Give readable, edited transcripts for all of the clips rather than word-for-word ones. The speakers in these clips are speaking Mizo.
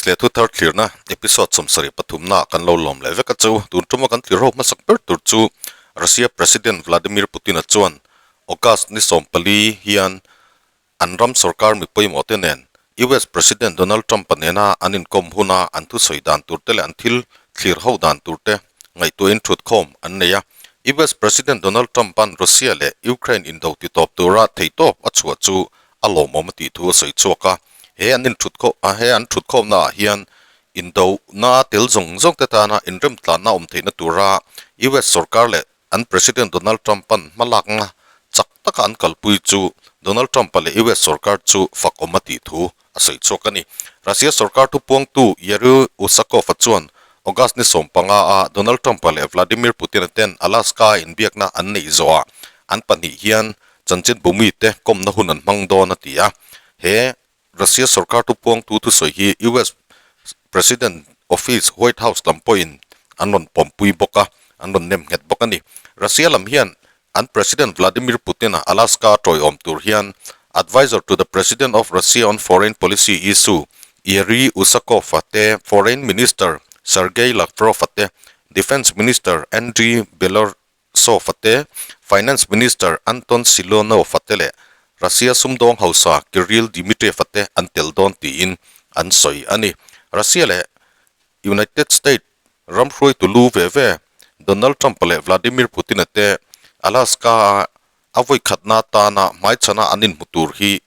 News leh Thuthar thlirna episode 73 na kan lo lawm leh vek a chu. Tun tuma kan thlir ho hmasak ber tur chu Russia President Vladimir Putin-a chuan August ni 14 hian an ram sorkar mi pawimawh te nen US President Donald Trump-a nena an inkawm huna an thusawi dan tur te leh an thil thlir ho dan tur te ngaihtuahin thutkhawm an nei a. US President Donald Trump-a'n Russia leh Ukraine indo titawp tura theihtawp a chhuah chu a lawmawm a tih thu a sawi chhuak a. He an inthutkhawm he an thutkhawmna ah hian indohna tel zawng zawng te tana inremtlanna awm theihna tura US sorkar leh an President Donald Trump-a'n hmalakna chak taka an kalpui chu Donald Trump-a leh US sorkar chu fak awm a tih thu a sawi chhuak a ni. Russia sorkar thupuangtu Yuri Usakov-a chuan August ni 15 a Donald Trump-a leh Vladimir Putin-a ten Alaska-a inbiakna an neih zawhah an pahnih hian chanchin bumi te kawmna hun an hmang dawn a ti a. He Russia sorkar thupuangtu thusawi hi US President Office White House lam pawhin an rawn pawmpui bawk a, an rawn nem nghet bawk a ni. Russia lam hian an President Vladimir Putin-a Alaska tawiawm tur hian Advisor to the President of Russia on Foreign Policy Issue Yuri Usakov-a te, Foreign Minister Sergei Lavrov-a te, Defence Minister Andrei Belousov-a te, Finance Minister Anton Siluanov-a te leh Russia sumdawng hausa Kirill Dmitriev-a te an tel dawn tiin an sawi a ni. Russia leh United States ram hruaitu lu ve ve Donald Trump-a leh Vladimir Putin-a te Alaska-a a vawi khatna atana hmaichhana an inhmu tur hi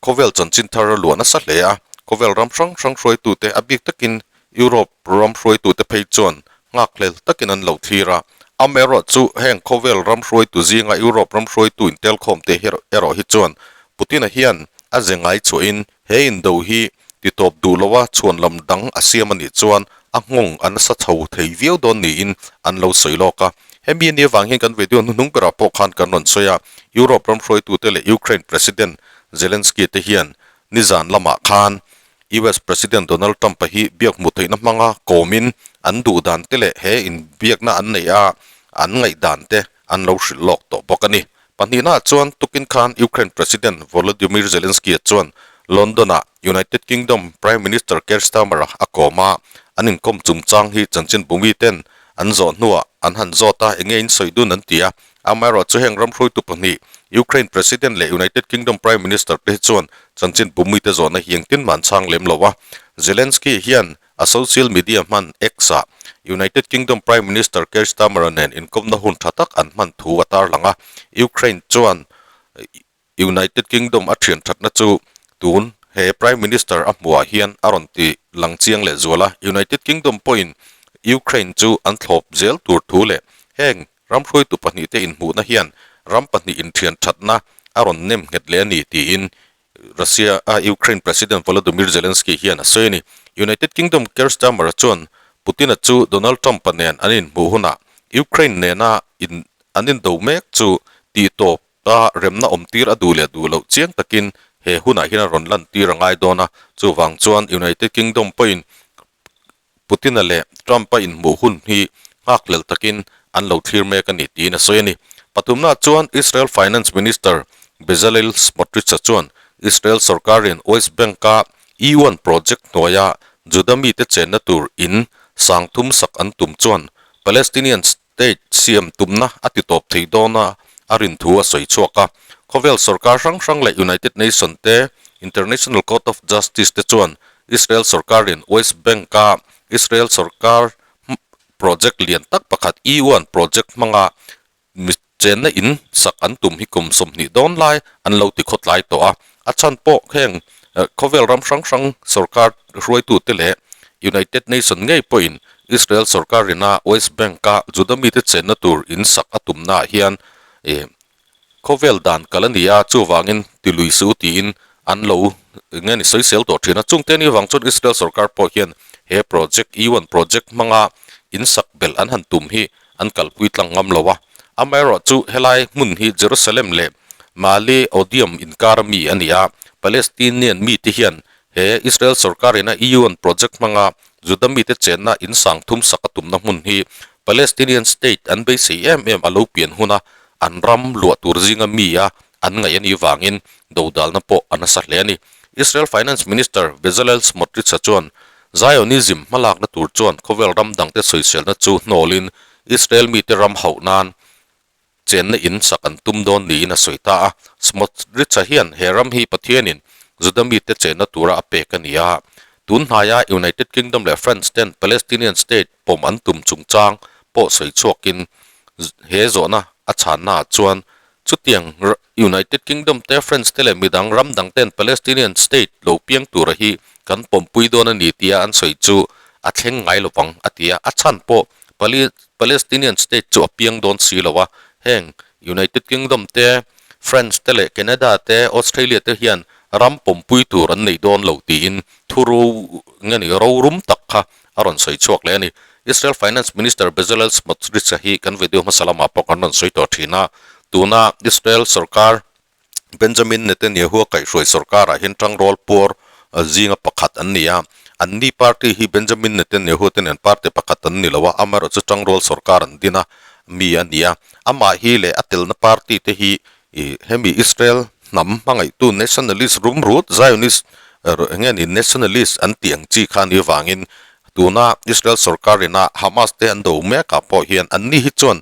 khawvel chanchin thar a luah nasa hle a. Khawvel ram hrang hrang hruaitute a bik takin Europe ram hruaitute phei chuan nghakhlel takin an lo thlir a. Amaherawh chu heng khawvel ram hruaitu zinga Europe ram hruaitu intelkhawmte erawh hi chuan Putin-a hian a ze ngai chhuahin he indo hi titawp duh loa chhuan lam dang a siam a nih chuan a nghawng a nasa chho thei viau dawn niin an lo sawi lawk a. Hemi a nih avang hian kan video hnuhnung berah pawh khan kan rawn sawi a, Europe ram hruaitute leh Ukraine President Zelensky te hian nizan lamah khan US President Donald Trump-a hi biak hmuh theihna hmanga kawmin an duh dan te leh he inbiakna an neih a an ngaihdan te an lo hrilh lawk tawh bawk a ni. Pahnihnaah chuan tukin khan Ukraine President Volodymyr Zelensky-a chuan London-ah United Kingdom Prime Minister Keir Starmer-a a kawm a, an inkawm chungchang hi chanchin bumi ten an zawh hnuah an han zawt a, enge in sawi dun an ti a. Amaherawh chu heng ram hruaitu pahnih Ukraine President leh United Kingdom Prime Minister te hi chuan chanchin bumi te zawhna hi engtin mah an chhang lem lo a. Zelensky hian A social media hman X-ah United Kingdom Prime Minister Keir Starmer-a nen inkawmna hun tha tak an hman thu a tarlang a. Ukraine chuan United Kingdom a thian thatna chu tun he Prime Minister a hmuhah hian a rawn ti lang chiang leh zual a. United Kingdom pawhin Ukraine chu an thlawp zel tur thu leh heng ram hruaitu pahnihte inhmuhna hian ram pahnih inthian thatna a rawn nem nghet leh a ni tiin Russia a Ukraine President Volodymyr Zelensky hian a sawi a ni. United Kingdom Keir Starmer chuan Putin-a chu Donald Trump-a nen an inhmuh hunah Ukraine nena in an indo mek chu tihtawp a remna awmtir a duh leh duh loh chiang takin he hunah hian a rawn lantir a ngai dawn a. Chuvang chuan United Kingdom pawhin Putin-a leh Trump-a inhmuh hun hi nghakhlel takin an lo thlir mek a ni tiin a sawi a ni. Pathumna chuan Israel Finance Minister Bezalel Smotrich-a chuan Israel sorkarin West Bank-a E-one project hnuaia Juda mite chenna tur in 3000 sak an tum chuan Palestinian state siam tumna a ti tawp thei dawn a a rin thu a sawi chhuak a. Khawvel sorkar hrang hrang leh United Nation te, International Court of Justice te chuan Israel sorkarin West Bank-a Israel sorkar project lian tak pakhat E-one project hmanga mi chenna in sak an tum hi kum 20 dawn lai an lo ti khawtlai tawh a. A chhan pawh heng khawvel ram hrang hrang sorkar hruaitute leh United Nation ngei pawhin Israel sorkarina West Bank-a Juda mite chenna tur in sak a tumnaah hian khawvel dan kal a ni a, chuvangin ti lui su tiin an lo nge ni sawisel tawh thin a. Chungte ni avang chuan Israel sorkar pawh hian he project E-one project hmanga in sak belh an han tum hi an kalpui tlang ngam lo a. Amaherawh chu helai hmun hi Jerusalem leh Mali Odium inkar mi a ni a, Palestinian mite hian he Israel sorkarina E-one project hmanga Juda mite chenna in 3000 sak a tumna hmun hi Palestinian state an beisei em em a lo pian huna an ram luah tur zinga mi a an ngaih a nih vangin dodalna pawh a nasa hle a ni. Israel Finance Minister Bezalel Smotrich-a chuan Zionism hmalakna tur chuan khawvel ram dangte sawiselna chu hnawlin Israel mite ram hauh nan chenna in sak an tum dawn niin a sawi ta a. Smotrich-a hian he ram hi Pathianin Juda mite chenna tura a pek a ni a. Tun hnaia United Kingdom leh France ten Palestinian state pawm an tum chungchang pawh sawi chhuakin he zawhna a chhannaah chuan chutiang United Kingdom te, France te leh midang ram dang ten Palestinian state lo piang tura hi kan pawmpui dawn a ni tia an sawi chu a thleng ngai lovang a ti a. A chhan pawh Palestinian state chu a piang dawn si lo a, heng United Kingdom te, France te leh Canada te, Australia te hian ram pawmpui tur an nei dawn lo tiin thu ro nge ni rorum tak kha a rawn sawi chhuak leh a ni. Israel Finance Minister Bezalel Smotrich-a hi kan video hmasa lamah pawh kan rawn sawi tawh thin a, tuna Israel sorkar Benjamin Netanyahu-a kaihhruai sorkarah hian tangrual puar zinga pakhat an ni a, anni party hi Benjamin Netanyahu te nen party pakhat an ni lo a, amaherawhchu tangrual sorkar an din a mi a ni a, amah hi leh a telna party te hi hemi Israel hnam hmangaihtu nationalist rumrut Zionist eng nge ni nationalist an tih ang chi kha a nih avangin tuna Israel sorkar ina Hamas te an do mek ah pawh hian anni hi chuan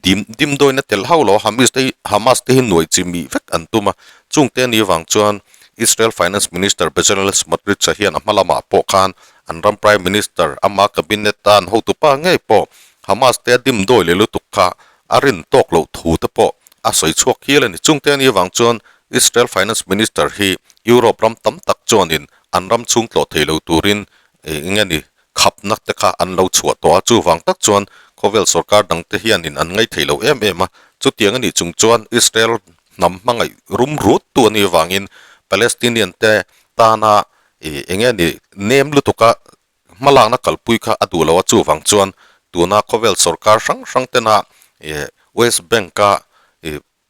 dim dimdawina tel hauh lo Hamas te hi Hamas te hi nuai chi mih vek an tum a, chungte a nih avang chuan Israel Finance Minister Bezalel Smotrich-a hian a hma lamah pawh khan an ram Prime Minister ama cabinet a an hotupa ngei pawh Hamas te a dimdawi leh lutuk kha a rin tawk loh thu te pawh a sawi chhuak hial a ni. Chungte a nih avang chuan Israel Finance Minister hi Europe ram tam tak chuanin an ram chhung tlawh thei lo turin eng nge ni khapna te kha an lo chhuah tawh a, chuvang tak chuan khawvel sorkar dangte hianin an ngaithei lo em em a. Chutiang a nih chung chuan Israel hnam hmangaih rum rut tu a nih avangin Palestinian te tana eng nge ni nem lutuka Hmalakna kalpui kha a duh lo a, chuvang chuan tuna khawvel sorkar hrang hrang tena West Bank-a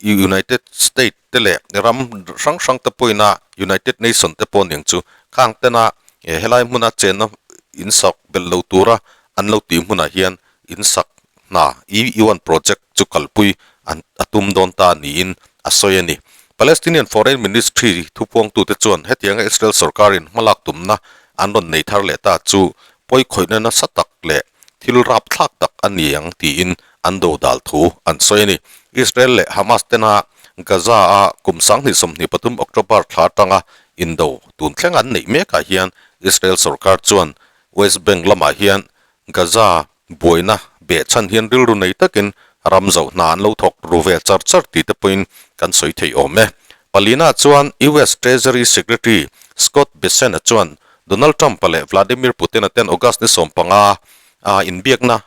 United State te leh ram hrang hrang te pawhina United Nation te pawh aniang chu khang tena helai hmuna chenna in sak belh lo tura an lo tih hmunah hian in sak hna EU-an project chu kalpui an a tum dawn ta niin a sawi a ni. Palestinian Foreign Ministry thupuangtute chuan hetianga Israel sorkarin hmalak tumna an rawn nei thar leh ta chu pawikhawihna nasa tak leh thil rapthlak tak a ni ang tiin an dodal thu an sawi a ni. Israel leh Hamas tena Gaza-a kum 2023 October thla atanga indo tun thleng an neih mekah hian Israel sorkar chuan West Bank lamah hian Gaza buaina behchhan hian rilru nei takin ram zoh hna an lo thawk ru ve char char tih te pawhin kan sawi thei awm e. Palina chuan US Treasury Secretary Scott Bessent-a chuan Donald Trump-a leh Vladimir Putin-a ten August ni 15 a inbiakna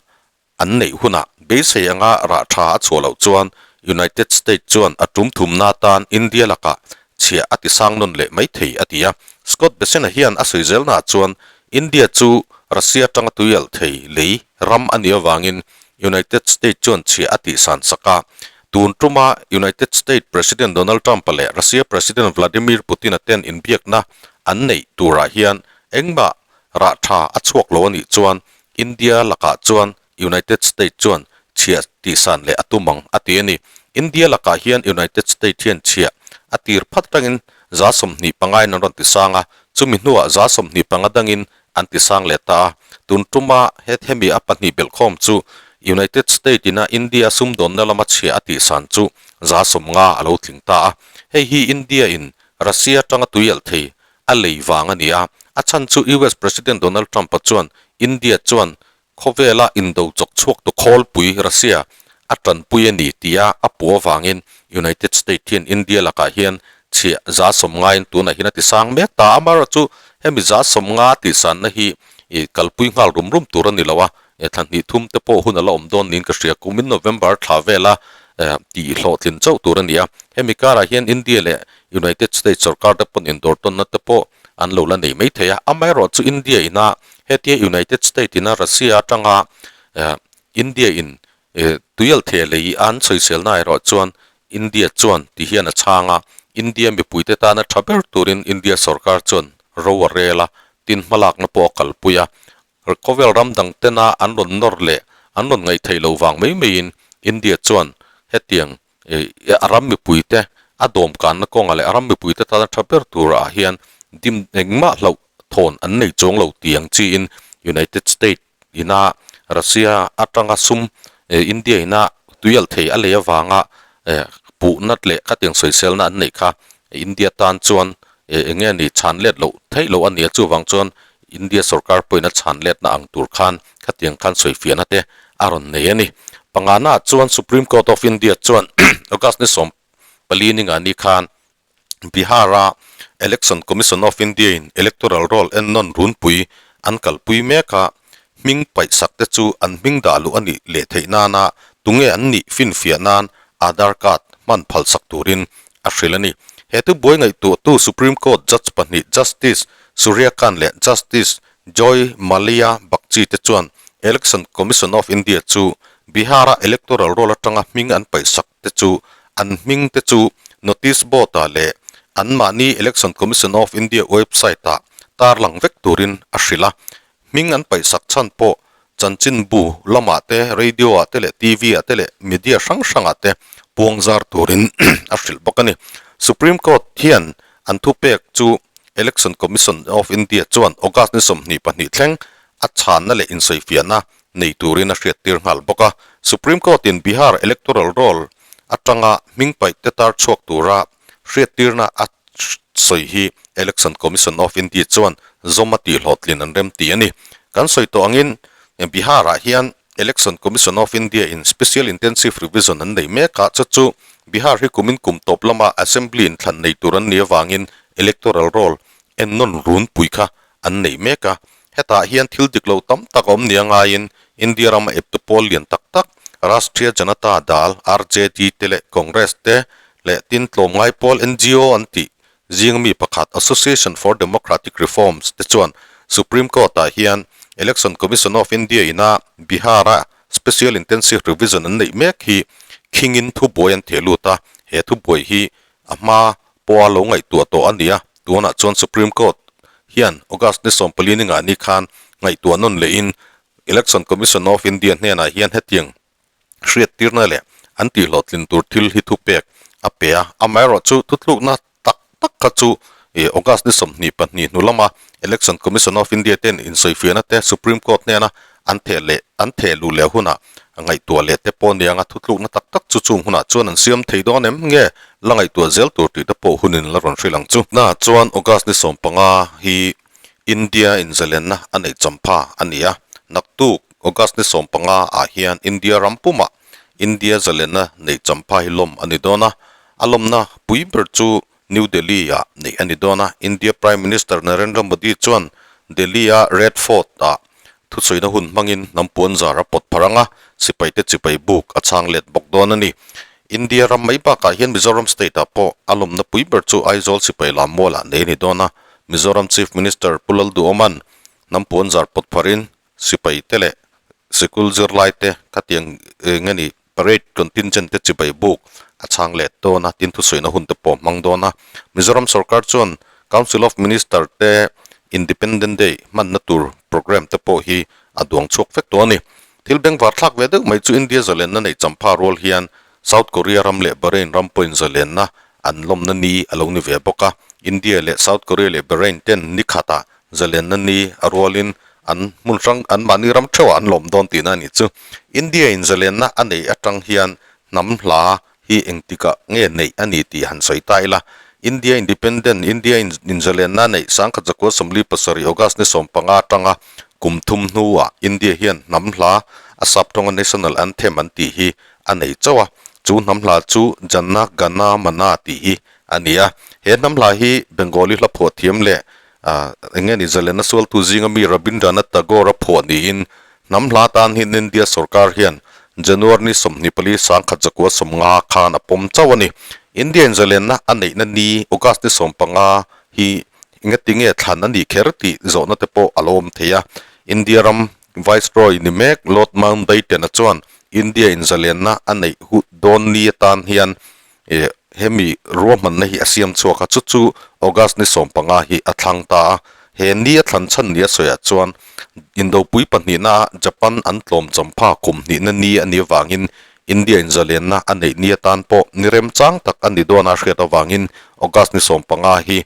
an neih hunah beisei anga rah tha a chhuah loh chuan United States chuan a tum thumna atan India lakah chhiah a ti sang nawn leh mai thei a ti a. Scott Bessent-a hian a sawi zelnaah chuan India chu Russia atanga tui alh thei lei ram a nih avangin United States chuan chhiah a tihsan sak a. Tun tuma United States President Donald Trump-a leh Russia President Vladimir Putin-a ten inbiakna an neih turah hian engmah rah tha a chhuak lo a nih chuan India lakah chuan United States chuan chhiah tihsan leh a tum ang a ti a ni. India lakah hian United States hian chhiah a tir phat rangin 25 in an rawn tisang a, chumi hnuah 25 dangin an tisang leh ta a. Tun tuma he hemi a pahnih belhkhawm chu United States ina India sumdawnna lama chhiah a tihsan chu 50 a lo tling ta a. Hei hi India in Russia atanga tui alh thei a lei vang a ni a, a chhan chu US President Donald Trump-a chuan India chuan Khawvela indo chawk chhuak tu khawlpui Russia a tanpui a ni tia a puh avangin United State hian India lakah hian chhiah 50 in tunah hian a ti sang mek ta. Amaherawhchu hemi 50 tihsanna hi kalpui nghal rum rum tur a ni lo a, thla hnih thum te pawh hun a la awm dawn niin ka hria. Kumin November thla vela tih hlawhtlin chauh tur a ni a. Hemi karah hian India leh United States sorkar te pawn indawrtawnna te pawh an lo la nei mai thei a, amaherawhchu India ina hetia United State ina Russia atanga India in tuialtheh lei an sawiselna erawh chuan India chuan ti hian a chhang a, India mipuite tana tha ber turin India sorkar chuan ro a rel a, tin hmalakna pawh a kalpui a, Khawvel ram dang tena an rawn nawr leh an rawn ngaihtheih loh vang mai maiin India chuan hetiang A ram mipuite a dawmkanna kawngah leh a ram mipuite tana tha ber turah hian dim engmah hlauh thawn an nei chuang lo tih ang chiin United State ina Russia atanga sum India ina tuialh thei a lei avanga puhna leh khatiang sawiselna an neih kha India tan chuan eng nge ni chhan let loh theih loh a nia chuvang chuan India sorkar pawhin a chhan letna ang tur khan khatiang khan sawifiahna te a rawn nei a ni. Pangana chuan Supreme Court of India chuan August ni 14 ninga ni khan Bihar-a Election Commission of India-in electoral roll ennawn runpui an kalpui mek a, hming paihsak te chu an hming dah luh a nih leh theih nana tunge an nih finfiah nan Aadhaar card hman phalsak turin a hrilh a ni. He thubuai ngaihtuahtu Supreme Court judge pahnih Justice Surya Kant leh Justice Joy Malya Bagchi te chuan Election Commission of India chu Bihar-a electoral roll atanga hming an paihsak te chu an hming te chu notice board ah leh anmahni Election Commission of India website ah tarlang vek turin a hrilh a. Hming an paihsak chhan pawh chanchinbu lamah te, radio ah te leh TV ah te leh media hrang hrangah te puang zar turin a hrilh bawk a ni. Supreme Court hian an thupek chu Election Commission of India chuan August ni 22 thleng a chhanna leh insawifiahna nei turin a hriattir nghal bawk a. Supreme Court in Bihar Electoral Roll atanga hming paih te tar chhuak tura hriattirna a sawi hi Election Commission of India chuan zawm a tihhlawhtlin an rem ti a ni. Kan sawi tawh angin Bihar ah hian Election Commission of India in Special Intensive Revision an nei mek a, chu chu Bihar hi kumin kum tawp lama Assembly in thlan nei tur an nih avangin Electoral Roll ennawn runpui kha an nei mek a. Hetah hian thil dik lo tam tak a awm nia ngaiin India rama eptu pawl lian tak tak Rashtriya Janata Dal, RJD, te leh Congress te leh tin tlawmngai pawl NGO an tih zing mi pakhat Association for Democratic Reforms te chuan Supreme Court-ah hian Election Commission of India ina Bihar-a Special Intensive Revision an neih mek hi khingin thubuai an theh lut a, he thubuai hi a hma pawha lo ngaihtuah tawh a ni a, tunah chuan Supreme Court hian August ni 14 ni ngah ni khan ngaihtuah nawn lehin Election Commission of India hnenah hian hetiang hriattirna leh an tihhlawhtlin tur thil hi thupek a pe a, amaherawhchu thutlukna tak tak kha chu August ni 22 hnu lama Election Commission of India ten insawifiahna te Supreme Court hnena an theh leh an theh luh leh hunah ngaihtuah leh te pawh nia anga thutlukna tak tak chu chung hunah chuan an siam thei dawn em nge la ngaihtuah zel tur tih te pawh hunin la rawn hrilh ang chu. Na chuan August ni 15 hi India inzalenna a neih champha a ni a, naktuk August ni 15 ah hian India ram pumah India zalenna neih champha hi lawm a ni dawn a, a lawmna pui ber chu New Delhi ah neih a ni dawn a, India Prime Minister Narendra Modi chuan Delhi a Red Fort ah thuchhuina hun hmangin hnam puanzar a pawt phar ang a, sipaite chipai buk a chhang let bawk dawn a ni. India ram mai bakah hian Mizoram state ah pawh a lawmna pui ber chu Aizawl sipai lam mualah nei a ni dawn a, Mizoram Chief Minister Pu Lalduhawma'n hnam puanzar pawt pharin sipaite leh sikul zirlaite khatiang eng nge ni Parade contingent te chibai buk a chhang let dawn a, tin thusawiina hun te pawh hmang dawn a. Mizoram sorkar chuan Council of Minister te Independent Day hmanna tur programme te pawh hi a duang chhuak vek tawh a ni. Thil bengvar thlak ve deuh mai chu India zalenna neih champha rual hian South Korea ram leh Bahrain ram pawhin zalenna an lawmna ni a lo ni ve bawk a. India leh South Korea leh Bahrain ten ni khatah zalenna ni a rualin an hmun hrang an mahni ram theuhah an lawm dawn tihna a nih chu. India in zalenna a neih atang hian hnam hla hi engtikah nge neih a ni tih han sawi ta ila. India Independent, India in inzalenna a neih 1947 August ni 15 atanga kum thum hnuah India hian hnam hla a sap tawnga National Anthem an tih hi a nei chauh a, chu hnam hla chu Jana Gana Mana tih hi a ni a. He hnam hla hi Bengali hla phuah thiam leh Eng nge ni Zalenna sualtu zinga mi Rabindranath Tagore a phuah niin hnam hla tan hian India sorkar hian January ni 24 1950 khan a pawm chauh a ni. India in zalenna a neihna ni August ni 15 hi engati nge thlan a nih kher tih zawhna te pawh a lo awm thei a. India ram Viceroy ni mek Lord Mountbatten-a chuan India in zalenna a neih dawn ni atan hian Ih, hemi ruahmanna hi a siam chhuak a, chu chu August ni 15 hi a thlang ta a. He ni a thlan chhan ni a sawiah chuan Indopui pahnihna Japan an tlawm champha kum hnihna ni a nih avangin India in zalenna a neih ni atan pawh ni remchang tak a ni dawn a hriat avangin August ni 15 hi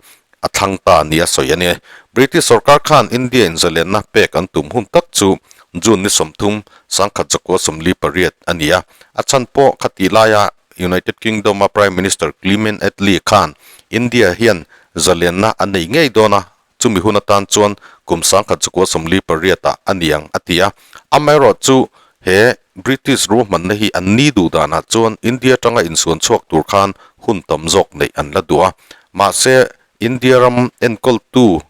a a thlang ta nia sawi a ni. British sorkar khan India in zalenna pek an tum hun tak chu June ni 30, 1948 a ni a. A chhan pawh khatih laia United Kingdom a Prime Minister Clement Attlee khan India hian zalenna a nei ngei dawn a, chumi hun atan chuan kum 1948 ah a ni ang a ti a. Amaherawh chu he British ruahmanna hi an ni duh danah chuan India atanga insuan chhuak tur khan hun tam zawk neih an la duh a. Mahse, India ram enkawltu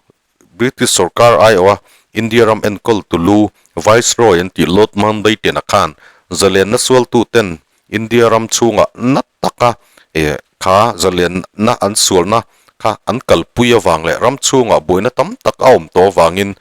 British sorkar aiawha India ram enkawltu lu Viceroy an tih Lord Mountbatten-a khan zalenna sualtuten India ram chhungah na taka kha zalenna an sualna kha an kalpui avang leh ram chhungah buaina tam tak a awm tawh avangin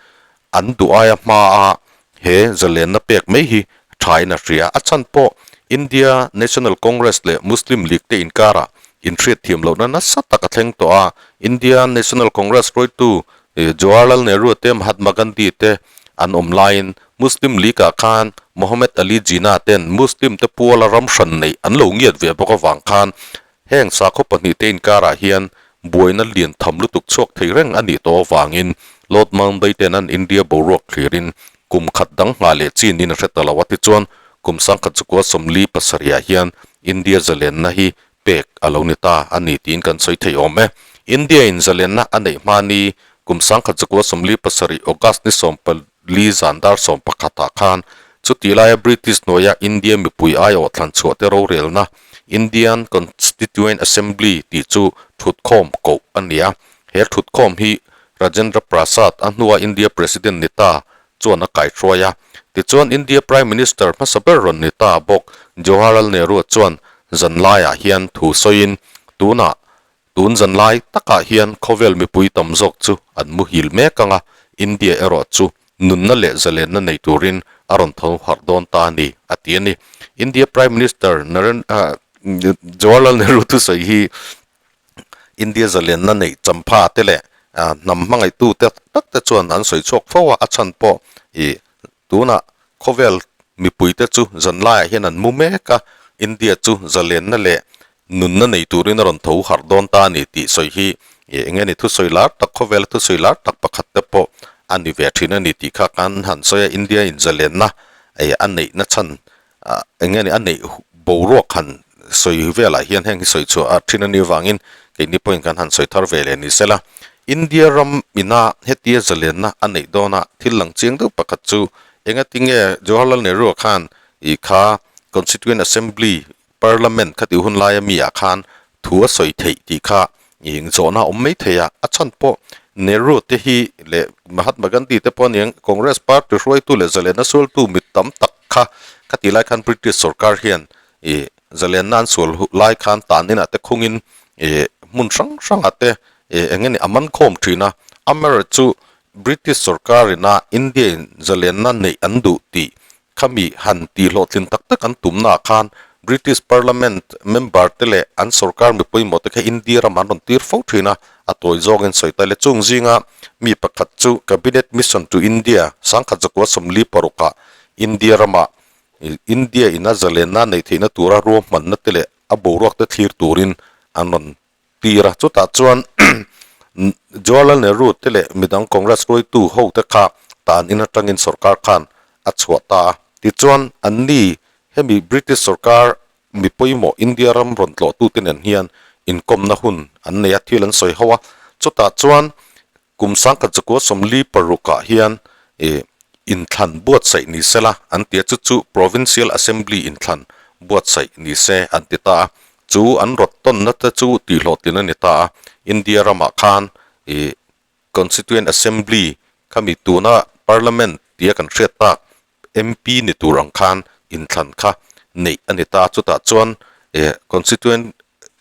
an duh aia hmaa he zalenna pek mai hi thain a hria. A chhan pawh India National Congress leh Muslim League te inkarah inhriatthiam lohna nasa tak a thleng tawh a. India National Congress hruaitu Jawaharlal Nehru te Mahatma Gandhi te an awm laiin Muslim League ah khan Mohammed Ali Jinnah ten Muslim te puala ram hran neih an lo ngiat ve bawk avang khan heng sakhaw pahnihte inkarah hian buaina lian tham lutuk chhuak thei reng a nih tawh avangin Lord Mountbatten an India boruak thlirin kum khat dang nghah leh chin in a hre ta lo a tichuan kum 1947 ah hian India zalenna hi pek a lo ni ta a ni tiin kan sawi thei awm e. India in zalenna a neih hma ni kum 1947 August ni 14 zan dar 11 ah khan chutih laia British hnuaia India mipui aiawh thlan chhuah te rorelna Indian Constituent Assembly tih chu thutkhawm koh a ni a. He thutkhawm hi Rajendra Prasad a hnua India President ni ta chuan a kaihruai a. Tichuan India Prime Minister hmasa ber rawn ni ta bawk Jawaharlal Nehru chuan zanlaiah hian thu sawiin tunah tun zanlai takah hian khawvel mipui tam zawk chu an muhil mek ang a, India erawh chu nunna leh zalenna nei turin a rawn tho harh dawn ta a ni, a ti a ni. India Prime Minister Jawaharlal Nehru thusawi hi India zalenna neih champha te leh hnam hmangaihtu te tak te chuan an sawi chhuak fo a, a chhan pawh ih tunah khawvel mipui te chu zanlaiah hian an mu mek a, India chu zalenna leh nunna nei turin a rawn tho harh dawn ta a ni tih sawi hi ih eng nge ni thusawi lar tak khawvela thusawi lar tak pakhat te pawh a ni ve thin a ni tih kha kan han sawi a, India in zalenna ih a neihna chhan Eng nge ni a neih boruak han sawi velah hian heng hi sawi chhuah a thin a nih avangin keini pawhin kan han sawi thar ve leh ni sela. India ram ina hetia zalenna a neih dawna thil lang chiang deuh pakhat chu engati nge Jawaharlal Nehru-a khan ih kha Constituent Assembly Parliament kha tih hun laia mi ah khan thu a sawi theih tih kha eng zawhna a awm mai thei a, a chhan pawh Nehru te hi leh Mahatma Gandhi te pawh aniang Congress party hruaitu leh zalenna sualtu mi tam tak kha khatih lai khan British sorkar hian ih zalenna an sual lai khan tan inah te khungin ih hmun hrang hrangah te ih eng nge ni a man khawm thin a, amaherawhchu British sorkar ina India in zalenna neih an duh tih Khami han tih hlawhtlin tak tak an tumnaah khan British Parliament member te leh an sorkar mi pawimawh te kha India ram an rawn tir fo thin a, a tawi zawngin sawi ta le. Chung zinga mi pakhat chu Cabinet Mission to India 1946 ah India ramah India ina zalenna neih theihna tura ruahmanna te leh a boruak te thlir turin an rawn tir a, chutah chuan Jawaharlal Nehru te leh midang Congress hruaitu ho te kha tan in atangin sorkar khan a chhuah ta a. Tichuan, anni hemi British sorkar mi pawimawh India ram rawn tlawhtute nen hian inkawmna hun an nei a, thil an sawi ho a. Chutah chuan kum 1946 ah hian inthlan buatsaih ni sela an ti a, chu chu Provincial Assembly inthlan buatsaih ni se an ti ta a. Chu an rawt tawnna te chu tihhlawhtlin a ni ta a, India ramah khan ih Constituent Assembly khami tuna Parliament tia kan hriat tak MP ni tur ang khan inthlan kha neih a ni ta a, chutah chuan ih Constituent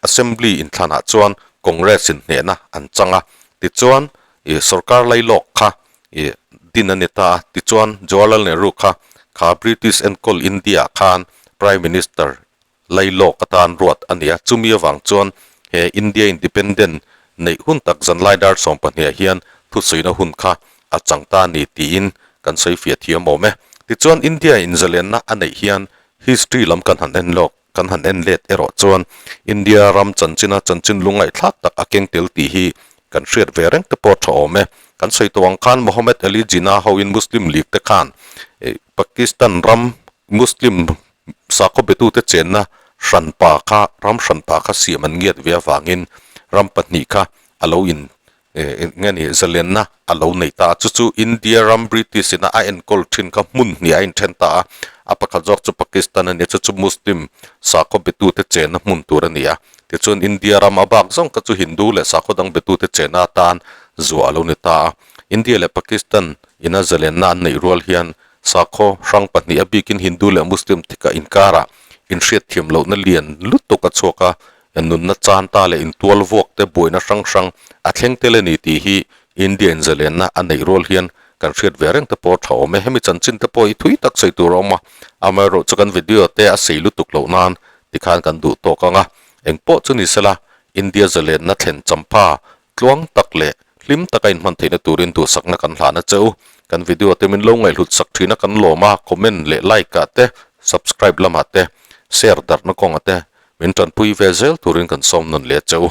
Assembly inthlanah chuan Congress in hnehna an chang a, tichuan ih sorkar lailawk kha ih din a ni ta a, tichuan Jawaharlal Nehru kha kha British enkawl India ah khan Prime Minister Lailawk atan ruat a ni a, chumi avang chuan he India Independent neih hun tak zanlai dar 12 ah hian thusawiina hun kha a chang ta a ni tiin kan sawi fiah thiam awm e. Tichuan India inzalenna a neih hian history lam kan han en lawk, kan han en let erawh chuan India ram chanchina chanchin lungngaihthlak tak a keng tel tih hi Kan hriat ve reng te pawh tha awm e. Kan sawi tawh ang khan Mohammed Ali Jinnah hoin Muslim League te khan Pakistan ram Muslim sakhaw betute chenna hranpa kha ram hranpa kha siam an ngiat ve avangin ram pahnih kha a lo in nge ni zalenna a lo nei ta a. Chu chu India ram British ina a enkawl thin kha hmun hnih a inthen ta a. A pakhat zawk chu Pakistan a ni a, chu chu Muslim sakhaw betute chenna hmun tur a ni a. Tichuan India ram a bak zawng kha chu Hindu leh sakhaw dang betute chenna atan zuah a lo ni ta a. India leh Pakistan ina zalenna an neih rual hian sakhaw hrang pahnih a bikin Hindu leh Muslim tika inkarah inhriatthiam lohna lian lutuk a chhuak a, nunna chan ta leh intual vuak te buaina hrang hrang a thleng tel a ni tih hi India in zalenna a neih rual hian kan hriat ve reng te pawh a tha awm e. Hemi chanchin te pawh hi thui tak sawi tur a awm a, amaherawhchu kan video te a sei lutuk loh nan Tikhan kan duh tawk ang a, engpawh chu ni sela, India zalenna thlen champha tluang tak leh hlim taka inhman theihna turin duhsakna kan hlan a che u. Kan video te min lo ngaihhlut sak thin a kan lawm a, comment leh like ah te, subscribe lamah te, share darhna kawngah te min tanpui ve zel turin kan sawm nawn leh a che u.